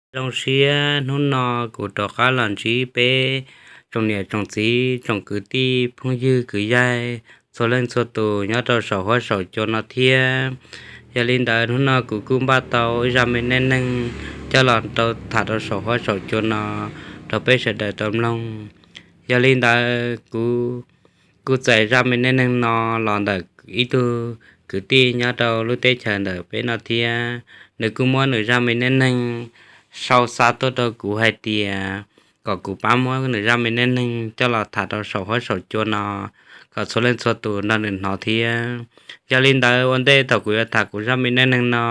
Zoo siab hnub no kuv rov qab los ntsib peb tsoom niam tsoom txiv tsoom kwv tij phooj ywg kwv yaig txhua leej txhua tus nyob rau saum huab saum cua no thiab. Yog li ntawd hnub no kuv kuj npaj tau ib zaj me neej neeg coj los rau tham rau saum huab saum cua no rau peb sawv daws tau mloog. Yog li ntawd kuv kuj txais zaj me neej neeg no los ntawm ib tug kwv tij nyob rau lub teb chaws ntawm peb no thiab. Nws kuj muab nws zaj me neej neeg sau xa tuaj rau kuv hais tias kom kuv pab muab nws zaj me neej neeg coj los tham rau saum huab saum cua no kom txhua leej txhua tus nrog nws hnov thiab. Yog li ntawd ua ntej thaum kuv yuav tham kuv zaj me neej neeg no,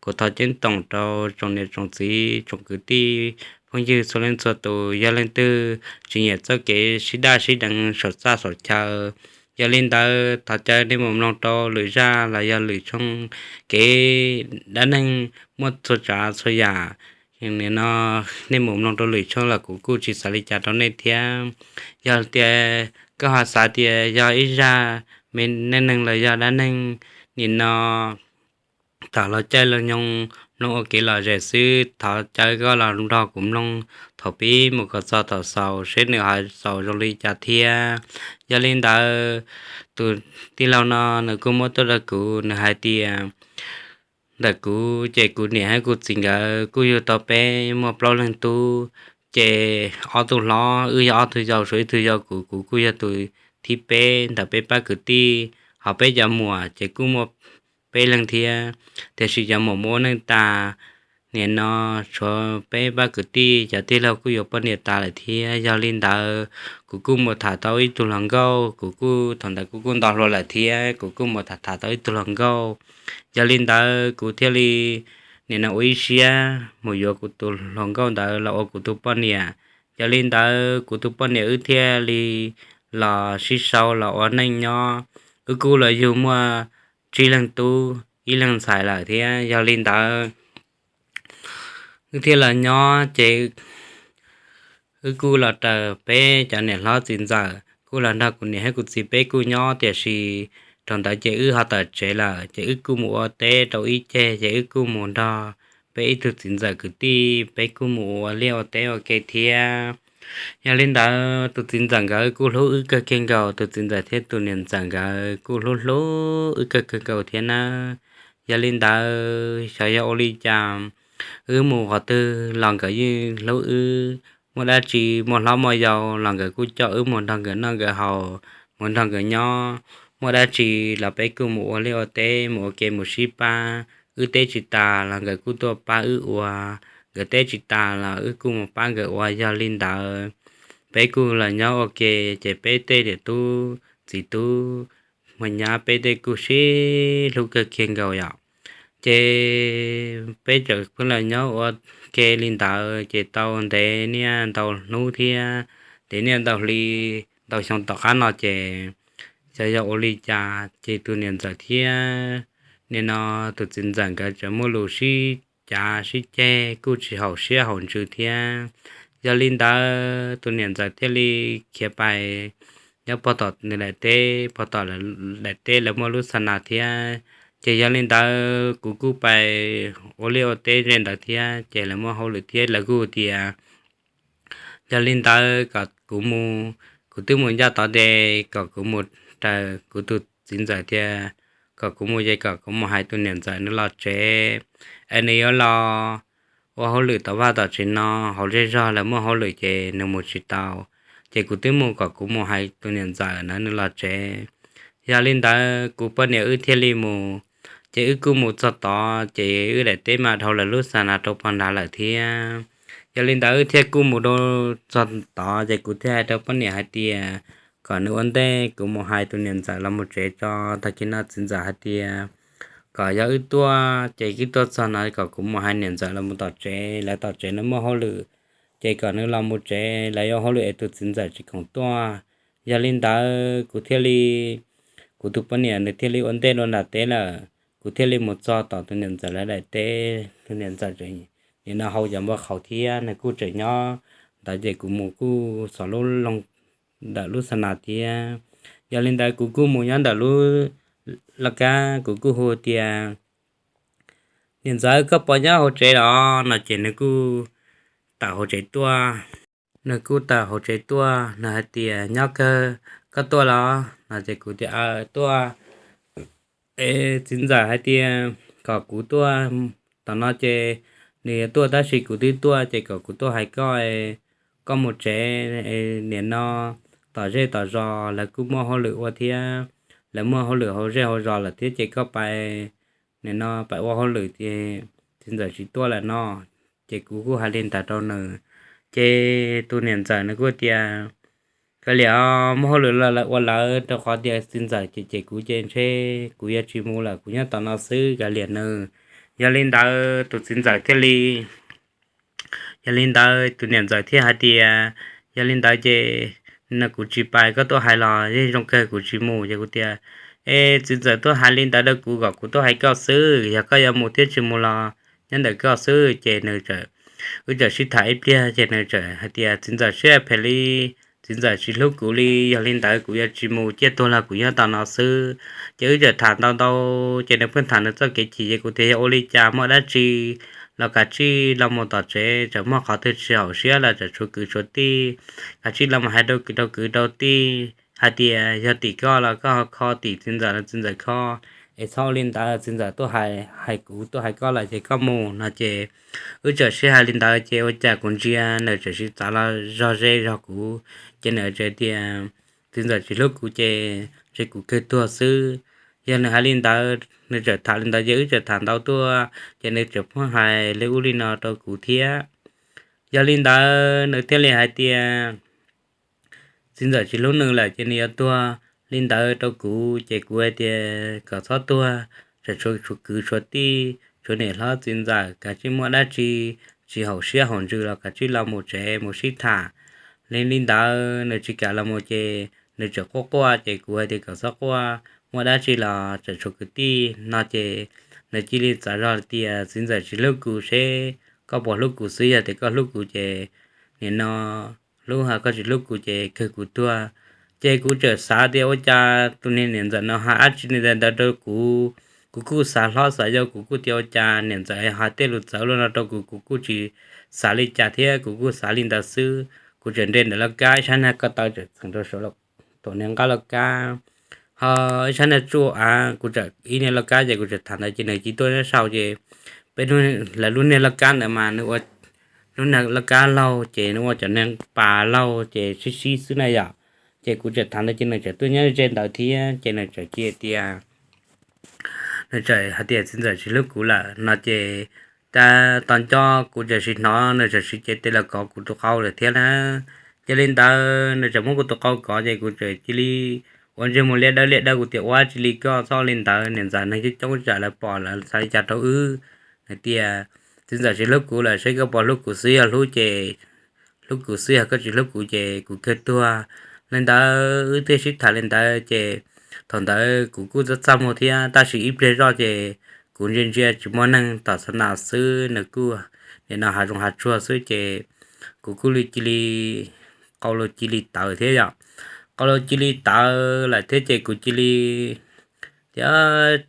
kuv thov ceeb toom rau tsoom niam tsoom txiv tsoom kwv tij phooj ywg txhua leej txhua tus, yog leej twg tsis nyiam txoj kev sib daj sib deev saum txaj saum chaw. Yog li ntawd thov caw nej mus mloog rau lwm zaj los yog lwm tshooj kev dab neeg muaj txhua tsav txhua yam. Nim no nej mus mloog rau lwm tshooj los kuv kuj tsis xav li cas rau nej thiab. Yog tias koj ho xav tias yog ib zaj me neej neeg los yog dab neeg nim no tawm los caij los nyoog mloog ua kev lom zem xwb, thov caw koj los nrog kuv mloog thaum pib mus kom txog thaum xaus seb nws ho xaus zoo li cas thiab. Yog li ntawd tus tij laug no nws kuj muab tuaj rau kuv, nws hais tias ntawm kuv ces kuv niam thiab kuv txiv nkawd kuj yug tau peb muaj plaub leeg tub, ces ob tug hlob wb yog ob tug yau, tshuav ib tug yau kuv, kuv kuj yog tus thib peb ntawm peb pab kwv tij. Ho peb cov muam ces kuj muaj peb leeg thiab, tiam sis cov muam mus ua neej tas. Nim no tshuav peb pab kwv tij cov tij laug kuj yuav poj niam tas lawm thiab. Yog li ntawd kuv kuj mus tham tau ib tug hluas nkauj, kuv kuj thaum ntawd kuv kuj nto hluas lawm thiab, kuv kuj mus tham tham tau ib tug hluas nkauj. Yog li ntawd kuv thiaj li nim no ua ib siab mus yuav kuv tus hluas nkauj ntawd los ua kuv tus poj niam. Yog li ntawd kuv tus poj niam wb thiaj li los sib sau los ua neej nyob. Wb kuj los yug muaj tsib leeg tub ib leeg ntxhais lawm thiab. Yog li ntawd wb thiaj los nyob ces wb kuj los raws peb cov niam hlob txiv ntxawm kuj los nrog kuv niam thiab kuv txiv peb kuj nyob, tiam sis thaum ntawd ces wb ho tawm tsev lawm ces wb kuj mus ua teb rau ib ceg ces wb kuj mus nrog peb ib tug txiv ntxawm kwv tij peb kuj mus ua liaj ua teb ua ke thiab. Yog li ntawd tus txiv ntxawm nkawd kuj hlub wb kawg kiag nkaus, tus txiv ntxawm thiab tus niam ntxawm nkawd kuj hlub hlub wb kawg kiag nkaus thiab nawb. Yog li ntawd xyov yog ua li cas wb mus qhov twg los nkawd yeej hlub wb, muaj dab tsi muaj hlob muaj yau los nkawd kuj coj wb mus nrog nkawd noj nkawd haus, mus nrog nkawd nyob. Muaj dab tsi los peb kuj mus ua liaj ua teb mus ua ke mus sib pab, wb teb tsis tas los nkawd kuj tuaj pab wb ua, nkawd teb tsis tas los wb kuj mus pab nkawd ua. Yog li ntawd peb kuj los nyob ua ke, ces peb tej niam tub txiv tub mus nyab peb tej kuj sib hlub kawg kiag nkaus yom. Ces peb txawm pheej los nyob ua ke li ntawd ces tau ntev niaj ntau hnub thiab ntev niaj ntau hli ntau xyoo tom qab no ces xyov yog ua li cas ces tus niam ntxawm thiab nim no tus txiv ntxawm nkawd txawm muaj lus sib cav sib ceg kuj tsis haum siab haum ntsws thiab. Yog li ntawd tus niam ntxawm thiaj li khiav pais nyob pog tom nws daim teb, pog tom daim teb lawv muaj lub xa nas thiab. Ces yog li ntawd kuv kuj pais ua liaj ua teb ze ntawd thiab, ces lawv muaj hauj lwm thiab lawv kuj tias yog li ntawd kom kuv mus, kuv twb mus ncaj tod ces kom kuv mus raws kuv tus txiv ntxawm tias kom kuv mus ces kom kuv mus hais tus niam ntxawm nws los tsev es nws yuav los ua hauj lwm tom vaj tom tsev no, hauv zej zog lawv muaj hauj lwm ces nws mus tsis tau. Ces kuv twb mus kom kuv mus hais tus niam ntxawm na nws los tsev. Yog li ntawd kuv poj niam wb thiaj li mus, ces wb kuj mus txog tod ces wb daim teb mas dhau lawv lub xa nas rau pog nrad lawm thiab. Yog li ntawd wb thiaj kuj mus rau txog tod ces kuv thiaj hais rau poj niam hais tias kom nws ua ntej kuv mus hais tus niam ntxawm los mus tsev tso. Tag kis no txiv ntxawm hais tias kom yog wb tuaj ces wb tuaj txog no kom kuv mus hais niam ntxawm los mus tom tsev, lawv tom tsev nws muaj hauj lwm, ces kom nws los mus tsev, lawv yuav hauj lwm es tus txiv ntxawm tsis khoom tuaj. Yog li ntawd kuv thiaj li, kuv tus poj niam nws thiaj li ua ntej dua nram teb lawm, kuv thiaj li mus txog tom tus niam ntxawm lawv daim teb. Tus niam ntxawm nim no hau cov npua qhauv thiab nws kuj tseem nyob ntawd ces kuv mus kuj xov lub loog ntawm lub xa nas thiab. Yog li ntawd kuv kuj mus nyob ntawm lub laj kab, kuv kuj hu tias niam ntxawm koj puas nyob hauv tsev los no ces nws kuj tawm hauv tsev tuaj. Nws kuj tawm hauv tsev tuaj, nws hais tias, Nyob kawg, koj tuaj los? No ces kuv tias, Aw, tuaj. Es txiv ntxawm hais tias kom kuv tuaj, tom no ces nws yuav tuaj tab sis kuv twb tuaj ces kom kuv tuaj hais koj, koj mus tsev, nim no tom zej tom zos lawv kuj muaj hauj lwm ua thiab, lawv muaj hauj lwm hauv zej hauv zos lawm thiab ces koj pais, nim no pais ua hauj lwm ces txiv ntxawm tsis tuaj lawm no. Ces kuv kuj hais li ntawd rau nws, ces tus niam ntxawm nws kuj tias, Kav liam, muaj hauj lwm los lawv ua lawv, rau qhov tias txiv ntxawm cem cem kuv ces ntshe kuv yuav tsis mus lawm, kuv nyob tom no xwb, kav liam nws. Yog li ntawd tus txiv ntxawm thiaj li, yog li ntawd tus niam ntxawm thiaj hais tias, Yog li ntawd ces no kuv tsis pais, koj tuaj hais los yeej zoo kawg, kuv tsis mus. Ces kuv tias, Es txiv ntxawm tuaj hais li ntawd rau kuv kom kuv tuaj hais koj xwb, yog koj yuav mus thiab tsis mus los nyob ntawm koj xwb. Ces nws, wb txawm sib tham ib pliag ces nws txawm hais tias, Txiv ntxawm siab phem li, txiv ntxawm tsis hlub kuv li, yog li ntawd kuv yuav tsis mus, ciaj tuag los kuv nyob tom no xwb. Ces wb txawm tham ntau ntau, ces nws pheej tham nws txoj kev chim, ces kuv tias, Yog ua li cas, muaj dab tsi los kav tsij los mus tom tsev, txawm muaj qhov twg tsis haum siab los txawm tshuav kwv tshuav tij, kav tsij los mus hais rau kwv rau kwv rau tij hais tias yog tim koj los koj ho kho, tim txiv ntxawm los txiv ntxawm kho, es txhob ua li ntawd, txiv ntxawm tuaj hais, hais kuv tuaj hais koj lawm ces koj mus no. Ces wb txawm sib hais li ntawd ces ua cas kuv ntsia nws txawm sib txav los zog ze zog kuv, ces nws txawm tias txiv ntxawm tsis hlub kuv ces ntshe kuv kawg tuag xwb. Yog nws hais li ntawd, nws txawm tham li ntawd ces wb txawm tham ntau tuaj, ces nws txawm pheej hais li ub li no rau kuv thiab. Yog li ntawd nws thiaj li hais tias txiv ntxawm tsis hlub nws lawm ces nws yuav tuag li ntawd rau kuv, ces kuv hais tias kom txhob tuag, txawm tshuav kwv tshuav tij, tshuav niam hlob txiv ntxawm, kav tsij muaj dab tsi tsis haum siab haum ntsws los kav tsij los mus tsev mus sib tham. Li li ntawd nws tsis kam los mus ces nws txawm quaj quaj, ces kuv hais tias kom txhob quaj, muaj dab tsi los txawm tshuav kwv tij no. Ces nws cia li txav zog tias txiv ntxawm tsis hlub kuv, seb koj puas hlub kuv xwb, yog tias koj hlub kuv ces nim no hlub, ho koj tsis hlub kuv ces kawg kuv tuag. Ces kuv txawm xav tias ua cas tus niag niam ntxawm no hais dab tsi li ntawd rau kuv. Kuv kuj xav hlob xav yau, kuv kuj tias ua cas niam ntxawm hais tej lus txawv luaj no rau kuv, kuv kuj tsis xav li cas thiab, kuv kuj xav li ntawd xwb. Kuv txawm nres ntawm lauj kab, ib sab niag ko taw txawm txheem rau saum tus niag nqaj lauj kab, ho ib sab niag tsuj av, kuv txawm ib niag lauj kab ces kuv txawm tham ntawd ces nws cia tuaj nyob saum ces peb, lawv lub niag lauj kab ntawd mas nws ua lub niag lauj kab laug ces nws ua cov niag pas laug ces sib sib xwb na yom. Ces kuv txawm tham ntawd ces nws txawm tuaj nyob ze ntawd thiab ces nws txawm cia tias nws txawm hais tias txiv ntxawm tsis hlub kuv lawm no ces, tab tom nco kuv txawm sim hnov nws txawm sim cev tes los kov kuv tus qau lawm thiab na. Yog li ntawd nws txawm muab kuv tus qau kov ces kuv txawm cia li ua ntsej muag liab dawb liab dawb, kuv tias ua tsis li koj txhob li ntawd, niam ntxawm neeg coob coob tsam lawv pom lawv xav li cas rau wb. Nws tias txiv ntxawm tsis hlub kuv lawm, seb koj puas hlub kuv xwb, yog hlub ces hlub kuv xwb, yog koj tsis hlub kuv ces kuv kawg tuag. Li ntawd wb thiaj sib tham li ntawd ces thaum ntawd kuv kuj txaj txaj muag thiab, tab sis ib pliag zoj ces kuv ntsia ntsia tsis muaj neeg tom xav nas xwb, nws kuj nim no hav zoov hav tsuag xwb ces kuv kuj li cia li, qau los cia li tawv thiab yom. Qau los cia li tawv lawm thiab ces kuv cia li tias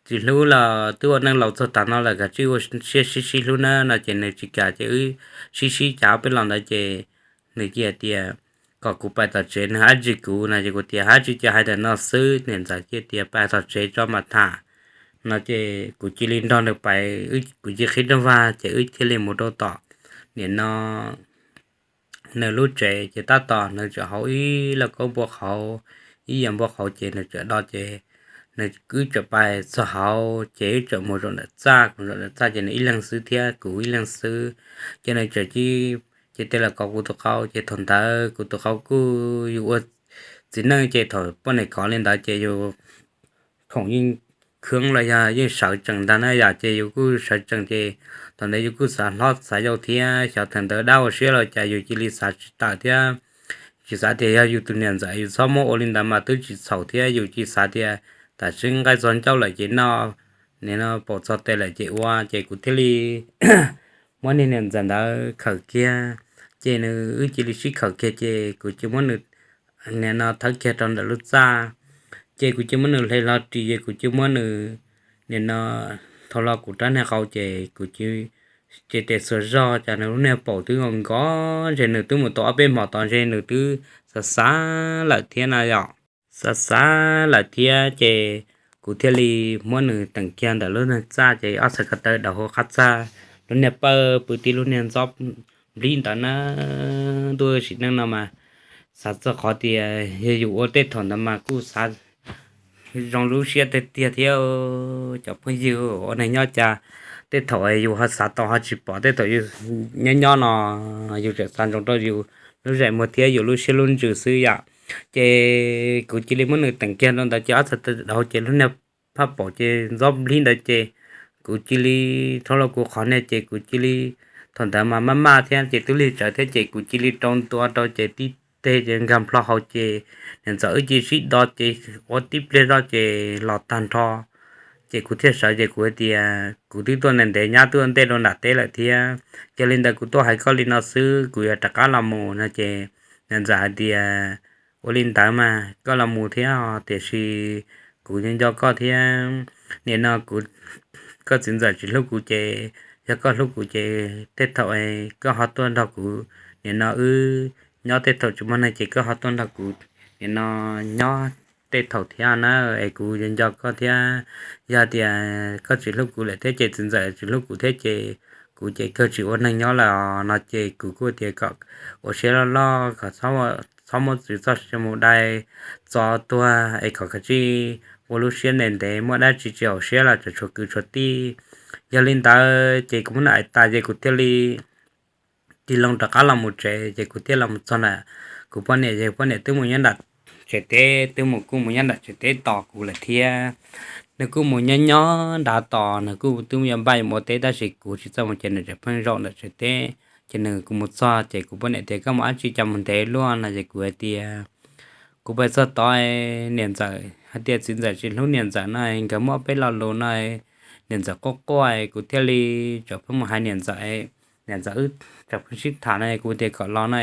tsis hlub los twb ua neej laus txog tav no lawm, kav tsij ua siab sib sib hlub na no ces nws tsis kam ces wb sib sib cav peb los ntawd ces nws cia tias kom kuv pais tom tsev, nws hais dab tsi kuv no ces kuv tias hais dab tsi ces hais ntawm no xwb, niam ntxawm cia tias pais tom tsev tso mam tham no ces kuv cia li nrog nws pais, kuv cia li qhib rooj vag ces wb thiaj li mus rau tom nim no nws lub tsev ces tab tom nws tseem hauv ib lauj kaub npua qhauv, ib yam npua qhauv ces nws tseem do ces nws, wb tseem pais txog hauv ces wb tseem mus zaum ntawm txaj, mus zaum ntawm txaj ces nws ib leeg xwb thiab kuv ib leeg xwb. Ces nws tseem cia li, ces tej los kov kuv tus qau ces thaum ntawd kuv tus qau kuj yus ua txiv neej ces thaum poj niam kov li ntawd ces yus khoom yeej khwb los yog yeej sawv tsees ntag na yom, ces yus kuj sawv tsees ces thaum ntawd yus kuj xav hlob xav yau thiab, xyov thaum ntawd dab ua siab los cas yus cia li xav tsis tawm thiab. Tsis xav tias yog yus tus niam ntxawm yus txhob muab ua li ntawd mas twb tsis txhaum thiab, yus cia li xav tias tam sim nqaij txog ncauj lawm ces noj, nim no paum txog tes lawm ces ua, ces kuv thiaj li muab niag niam ntxawm ntawd khawm kiag. Ces nws, wb cia li sib khawm kiag ces kuv cia muab nws nim no thawb kiag rau ntawm lub txaj, ces kuv cia muab nws hle hlo ris ces kuv cia muab nws nim no thau hlo kuv rab niag qau ces kuv cia ces tes xuas zog ces nws lub niag paum twb nkaus nkaus, ntshe nws twb mus tau ob peb hmos tod ntshe nws twb xav xav lawm thiab na yom. Xav xav lawm thiab ces kuv thiaj li muab nws teem kiag ntawm lub niag txaj ces ob txhais ko taw daus hauv qab txaj, lub niag pawj pw tib lub niag ntxob nplib ntawd na. Ntuj, sim neej no mas xav txog qhov tias yog yus ua tej thaum ntawd mas kuj xav zoo lub siab tiag tiag thiab. Cov phooj ywg, ua neeg nyob cas tej thaum yus ho xav tau ho tsis pom, tej thaum yus nyob nyob no yus tseem xav ntsoov rau yus lub zais muag thiab yus lub siab lub ntsws xwb yom. Ces kuv cia li muab nws teem kiag rau ntawd ces ob txhais ko taw daus ces lub niag phaj paum ces ntxob nplib ntawd ces kuv cia li rhaub los kuv qhov niag ces kuv cia li, thaum ntawd mas maj maj thiab ces twb lig tsawv thiab ces kuv cia li rau ntua rau ces tib teg ces nkag nplho hauv ces niam ntxawm wb cia li sib do ces ua tib pliag zoj ces los tag nrho. Ces kuv thiaj sawv ces kuv hais tias kuv twb tuaj ntev ntev nyab twb ua ntej rau nram teb lawm thiab, yog li ntawd kuv tuaj hais koj li no xwb, kuv yuav rov qab los mus no ces niam ntxawm hais tias ua li ntawd mas koj los mus thiab, tiam sis kuv nco nco koj thiab. Nim no kuv, koj txiv ntxawm tsis hlub kuv ces yog koj hlub kuv ces tej thaum koj ho tuaj nrog kuv, nim no wb nyob tej thaum tsis muaj neeg ces koj ho tuaj nrog kuv, nim no nyob tej thaum thiab na, es kuv nco nco koj thiab. Yog tias koj tsis hlub kuv lawm thiab ces txiv ntxawm tsis hlub kuv thiab ces kuv ces kawg tsis ua neeg nyob lawm no ces kuv kuj tias kom ua siab loj loj kom txhob muab txoj sia mus dai txo tuag es kom kav tsij ua lub siab ntev ntev, muaj dab tsi tsis haum siab los tseem tshuav kwv tshuav tij. Yog li ntawd ces kuv muab nws hais tas ces kuv thiaj li tig loo rov qab los mus tsev ces kuv thiaj los mus txog ntawm kuv poj niam ces poj niam twb mus nyob nram tsev teb, twb mus kuj mus nyob nram tsev teb tos kuv lawm thiab. Nws kuj mus nyob nyob nrad tos, nws kuj twb yuav npaj yuav mus ua teb tab sis kuv tsis txawj mus ces nws tseem pheej zaum ntawm tsev teb. Ces nws kuv mus txog ces kuv poj niam tias koj mus dab tsi cas mus ntev luaj no ces kuv hais tias kuv pais txog tod niam ntxawm hais tias txiv ntxawm tsis hlub niam ntxawm no, nkawd muaj peb lo lus no, niam ntxawm quaj quaj kuv thiaj li tseem pheej mus hais niam ntxawm. Niam ntxawm wb tseem pheej sib tham no kuv tias kom los no,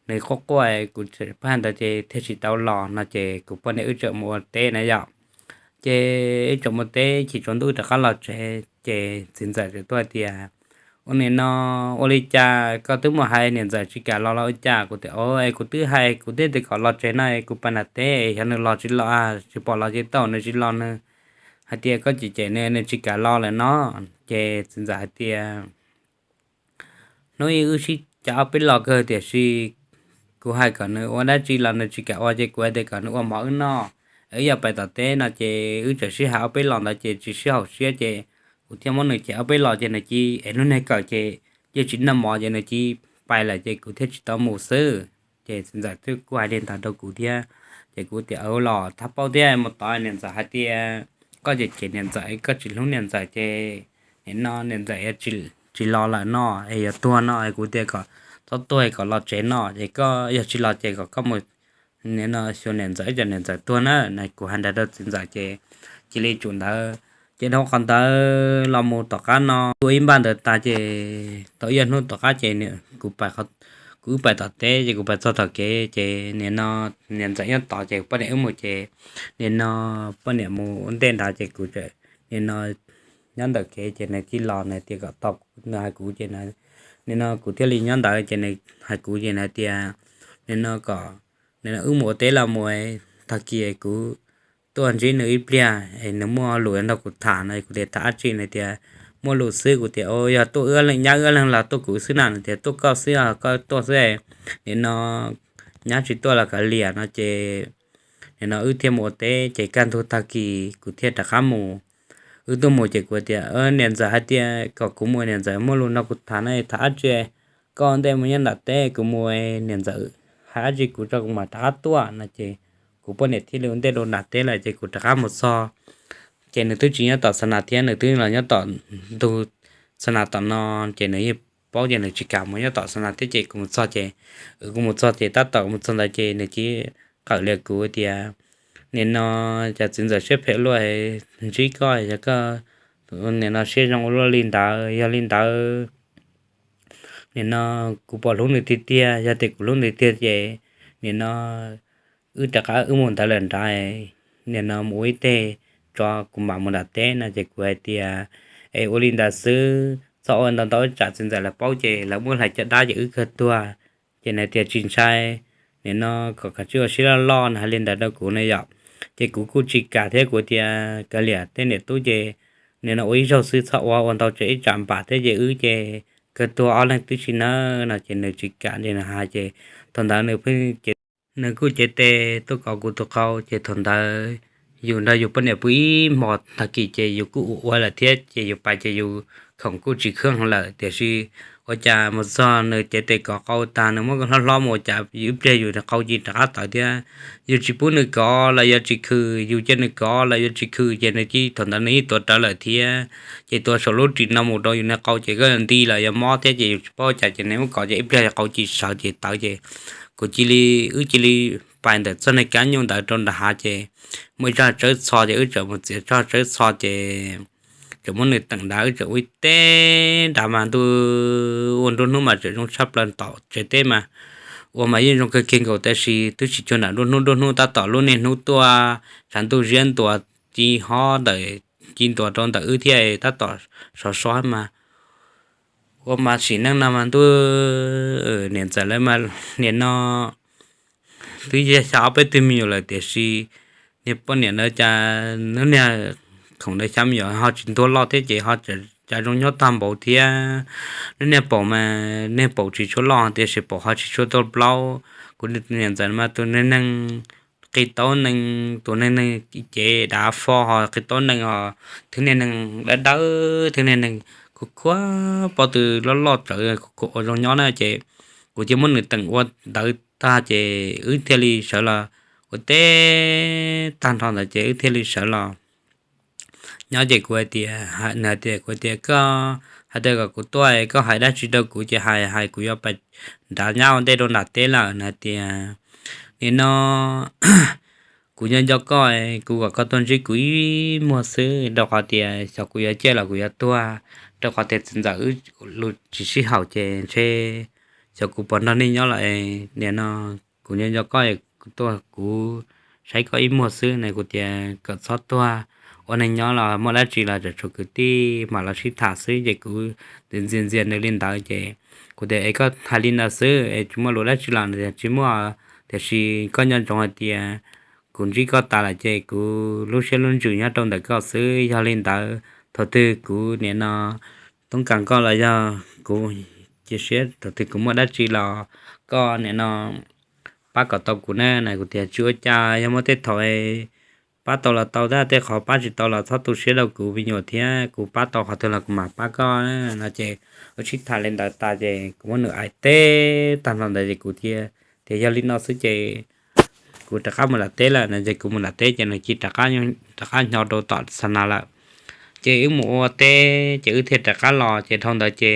nws quaj quaj kuv pheej hais ntawd ces thiaj tsis tau los no ces kuv poj niam wb tseem mus ua teb na yom. Ces wb tseem mus teb chim tsaus ntuj wb rov qab los tsev ces txiv ntxawm tseem tuaj hais tias ua nim no ua li cas koj twb mus hais niam ntxawm tsis kam los los ua cas? Kuv tias o es kuv twb hais kuv twb tias kom los tsev no es kuv pais nram teb, xyov nws los tsis los, tsis pom los ces tau nws tsis los nws hais tias koj cem cem nws, nws tsis kam los lawm no. Ces txiv ntxawm hais tias hnub ib wb sib cav ob peb los kawg tiam sis kuv hais kom nws ua dab tsi los nws tsis kam ua ces kuv hais tias kom nws ua mov wb noj, wb yuav pais tom teb no ces wb tseem sib hais ob peb los ntawd ces tsis sib haum siab ces kuv thiaj muab nws cem ob peb los ces nws cia li ev lub niag kawm ces yeej tsis noj mov ces nws cia li pais lawm ces kuv thiaj tsis tau mus xwb. Ces txiv ntxawm twb kuj hais li ntawd rau kuv thiab. Ces kuv tias los thab paub thiab mus tod niam ntxawm hais tias koj cem cem niam ntxawm, koj tsis hlub niam ntxawm ces nim no niam ntxawm yuav tsis los lawm no es yuav tuag no es kuv tias kom txhob tuag kom los tsev no ces koj yog tsis los ces kom koj mus nim no xyuas niam ntxawm ib tsam niam ntxawm tuag na no. Kuv hais ntawd rau txiv ntxawm ces cia li tsum ntawd. Ces dhau qhov ntawd los mus tom qab no ua ib npaj ntawd tas ces tau ib ob hnub tom qab ces kuv, kuv wb pais tom teb ces kuv pais txog tom kev ces nim no niam ntxawm nyob tod ces poj niam wb mus ces nim no poj niam mus ua ntej nrad ces kuv nim no nyob ntawm kev ces nws cia li los nws tias kom tos nws hais kuv ces nim no kuv thiaj li nyob ntawd ces nws hais kuv ces nws tias nim no kom nim no wb mus ua teb los mus, tag kis kuv tuaj ntsib nws ib pliag es nws muaj lus nrog kuv tham no. Kuv tias tham dab tsi? Nws tias muaj lus xwb. Kuv tias yog tuaj wb nyab wb leeg los tuaj kuv xwb na? Nws tias tuaj koj xwb, koj tuaj xwb, nim no nyab tsis tuaj los kav liam no ces nim no wb thiaj mus ua teb ces kaj ntug tag kis kuv thiaj rov qab mus. Wb tuaj mus ces kuv tias niam ntxawm hais tias kom kuv mus, niam ntxawm muaj lus nrog kuv tham no, tham dab tsi? Koj ntej mus nyob nram teb, kuv mus niam ntxawm hais dab tsi kuv tso kuv mam rov qab tuaj no ces kuv poj niam thiaj li ua ntej rau nram teb lawm ces kuv rov qab mus txog ces nws twb tsis nyob tom xa nas thiab, nws twb los nyob tom ntug xa nas tom no ces nws yeej paub ces nws tsis kam mus nyob tom xa nas thiab ces kuv mus txog ces, kuv mus txog ces tab tom mus txog ntawd ces nws cia li qawm li kuv tias nim no cov txiv ntxawm siab phem luaj ntsib koj, yog koj nim no siab zoo ua luaj li ntawd, yog li ntawd nim no kuv puas hlub nws tiag tiag? Yog tias kuv hlub nws tiag ces nim no wb rov qab wb mus ntawd lawm nrad, nim no mus ua ib teg tso kuv mam mus nram teb no ces kuv hais tias es ua li ntawd xwb, txhob ua ntau ntau ib tsam txiv ntxawm lawv paub ces lawv muab hlais caj dab ces wb kawg tuag. Ces nws tias tsis ntshai, nim no kom kav tsij ua siab loj loj, nws hais li ntawd rau kuv na yom. Ces kuv kuj tsis kam thiab, kuv tias kav liam tej niam tub ces nim no ua ib zaug xwb, txhob ua ua ntau tsam ib tsam npam thiab ces wb ces kawg tuag ob leeg tib si nawb no. Ces nws tsis kam ces nws hais ces thaum ntawd nws pheej, nws kuj cev tes tuaj kov kuv tus qau. Ces thaum ntawd yus nrog yus poj niam pw ib hmos tag kis ces yus kuj ua ua lawm thiab ces yus pais ces yus khoom kuj tsis khwb lawm. Tiam sis ua cas mus txog nws cev tes kov qau tag, nws muab hlob hlob mus ua cas yus ib pliag yus qau cia rov qab tawv thiab. Yus tsis pub nws kov los yog tsis khwm, yus cia nws kov los yog tsis khwm ces nws cia, thaum ntawd nws yeej tuav rawv lawm thiab. Ces tuav saum lub ris no mus rau yus niag qau ces koj nti los yog mob thiab ces yus tsis paub cas ces nws muab kov ces ib pliag qau cia sawv ces tawv ces kuv cia li, wb cia li pais ntawm txoj niag kab nyuj ntawd rau nram hav ces muaj ib tsob tsawb txho ces wb txawm mus txiav tsob tsawb txho ces txawm muab nws teem nrad, wb txawm ua ib teb nrad mas ntuj, ua nruab hnub mas tseem zoo tshaj plaws tom tsev teb mas. Ua mas yeej zoo kawg kiag nkaus tab sis twb tsis cuag nram nruab hnub, nruab hnub tab tom lub niaj hnub tuaj, tshav ntuj ziab ntuas ci hob ntawm, ci ntuas rau ntawm wb thiab tab tom sov so mas. Ua mas sim neej no mas ntuj, niam ntxawm lawv mas nim no twb yog xya ob peb tug me nyuam lawm tiam sis niag poj niam ntawd cas lub niag khoom ntawd xya me nyuam ho tsis ntuag loj thiab ces ho cas zoo nyob tag npaum thiab. Lub niag paum mas niag paum tsis tshua loj tiam sis paum ho tsis tshua tuaj plaub. Kuv niam ntxawm mas tus neeg neeg qi taub neeg, tus neeg neeg cev dav fo ho qi taub neeg os, thwb niag neeg dawb dawb, thwb niag neeg khuv khuab, pob tw loj loj tsawv khuv khuav ua zoo nyob na ces kuv cia muab nws teem ua ntawd tag ces wb thiaj li sawv los, ua teb tag nrho ntawd ces wb thiaj li sawv los nyob ces kuv hais tias, nws hais tias, kuv tias koj hais tias kom kuv tuaj, koj hais dab tsi rau kuv ces hais, hais kuv yuav pais nrad nyab ua ntej rau nram teb lawm. Nws hais tias nim no kuv nco nco koj, kuv kom koj tuaj ntsib kuv ib muag xwb rau qhov tias xyov kuv yuav ciaj los kuv yuav tuag, rau qhov tias txiv ntxawm wb lus tsis sib haum ces ntshe xyov kuv puas nrog nej nyob lawm. Nim no kuv nco nco koj, kuv tuaj kuv saib koj ib muag xwb na. Kuv tias kom txhob tuag, ua neeg nyob los muaj dab tsi los tseem tshuav kwv tij mam los sib tham xwb ces kuv ntxias ntxias nws li ntawd ces kuv tias es koj hais li ntawd xwb es tsis muaj lus dab tsi los? Nws tias tsis muaj, tiam sis koj nco ntsoov hais tias kuv ntsib koj tas lawm ces kuv lub siab lub ntsws nyob rau ntawm koj xwb. Yog li ntawd thaum twg kuv nim no toob kas koj los yog kuv cia siab, thaum twg kuv muaj dab tsi los koj nim no pab kom tau kuv na. Kuv tias tsis ua cas, yog muaj tej thaum pab tau los tau, tab tej qhov pab tsis tau los txhob tu siab rau kuv me nyuam thiab, kuv pab tau qhov twg los kuv mam pab koj no ces wb sib tham li ntawd tas ces kuv muab nws aim teb tag nrho ntawd ces kuv tias, tias yog li no xwb ces kuv rov qab mus nram teb lawm no ces kuv mus nram teb ces nws cia rov qab nyo rau tom xa nas lawm. Ces wb mus ua teb ces wb thiaj rov qab los ces dhau ntawd ces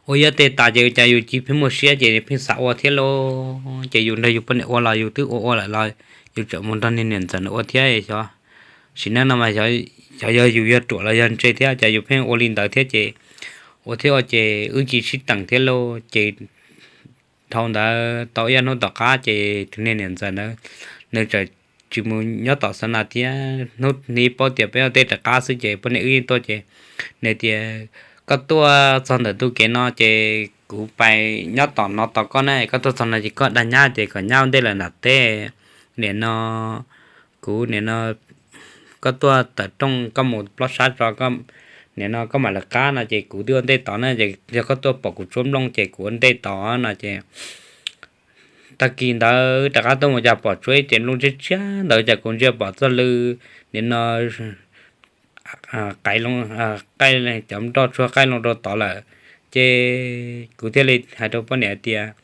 ua ib teg tas ces ua cas yus cia pheej muaj siab ces pheej xav ua thiab lauj. Ces yus nrog yus poj niam ua los yus twb ua ua lawm los yus tseem mus nrog niag niam ntxawm nws ua thiab. Xyov sim neej no mas xyov yog yus yog ruam los yog ntse thiab cas yus pheej ua li ntawd thiab ces ua thiab ua ces wb cia sib teem thiab lauj. Ces dhau ntawd tau ib hnub tom qab ces tus niag niam ntxawm ntawd nws txawm tsis mus nyob tom xa nas thiab. Hnub nws paub tias peb ua teb rov qab xwb ces poj niam wb yeej tuaj ces nws tias koj tuaj txog ntawm ntu kev no ces kuv pais nyob tom no tos koj na, koj tuaj txog no ces koj dag nyab ces kom nyab ua ntej lawm nram teb. Nim no kuv nim no koj tuaj tawm rooj koj mus plob sab tso, nim no koj mam lawv qab no ces kuv twb ua ntej tod na. Yog koj tuaj pom kuv tsuab nplooj ces kuv ua ntej tod no ces tag kis ntawd rov qab tuaj mus cas pom tsuab ib cev nplooj tshiab tshiab ntawd cas kuv ntsia pom txoj lw nim no qaij, cov nroj tsuag qaij loo rau tod lawm. Ces kuv thiaj li hais rau poj niam tias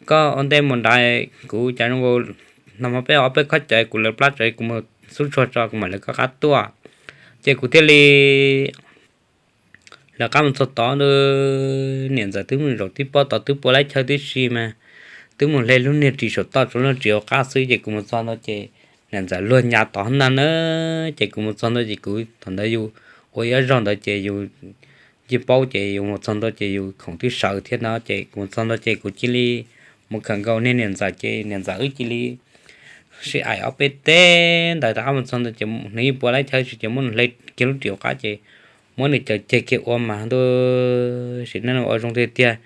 koj ua ntej mus nrad, kuv cas zoo nkaus no mas peb ob peb khob cawv kuv lawv plab tsawv kuv mus xub tsuag tso kuv mam lawv koj qab tuaj. Ces kuv thiaj li lawv qab mus txog tod, niam ntxawm twb mus zaum tib pob tod twb pua laib chaw tib si mas twb mus hle lub niag ris saum toj tsuav lub ris hauv qab xwb ces kuv mus txog ntawd ces niam ntxawm luag nyav tod ntag na. Ces kuv mus txog ntawd ces kuv thaum ntawd yus ua ib zaug ntawd ces yus yeej paub ces yus mus txog ntawd ces yus khoom twb sawv thiab no ces kuv mus txog ntawd ces kuv cia li mus khawm nkaus niag niam ntxawm ces niam ntxawm wb cia li sib aim ob peb teg ntawd rov qab mus txog ntawd ces nws yeej pua laib chaw tsis ces muab nws hle kiag lub ris hauv qab ces muab nws cawm ceg kiag ua mas ntuj, sim neej ua zoo tiag tiag.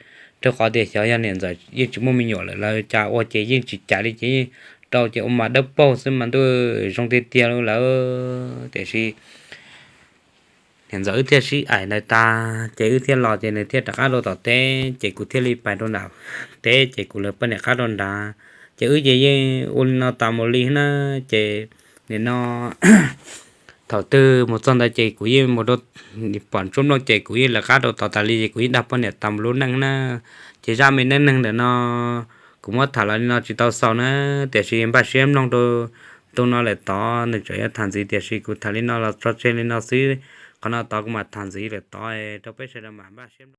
Rau qhov tias xyov yog niam ntxawm yeej tsis muaj me nyuam lawm, lawv cas ua ces yeej tsis cam li ces yeej rau ces ua mas dawb paug xwb mas ntuj, zoo tiag tiag li lawm. Tiam sis niam ntxawm wb thiaj sib aim ntawd tag ces wb thiaj los ces nws thiaj rov qab rau tom teb ces kuv thiaj li pais rau nram teb ces kuv lawv poj niam qab rau nrad. Ces wb ces yeej ua li no tas mus li na. Ces nim no thaum twg mus txog ntawd ces kuv yeej mus rau pom ntsuab nplooj ces kuv yeej lawv qab rau tod tas li ces kuv yeej dag poj niam tas mus lub neej na. Ces zaj me neej neeg ntawm no kuv muab tham los li no tsis tau xaus na, tiam sis npaj siab mloog rau ntu no lawm tod nws tseem yuav tham ntxiv, tiam sis kuv tham li no los tso tseg li no xwb. Qhov no tod kuv mam tham ntxiv lawm tod rau peb sawv daws mam npaj siab mloog.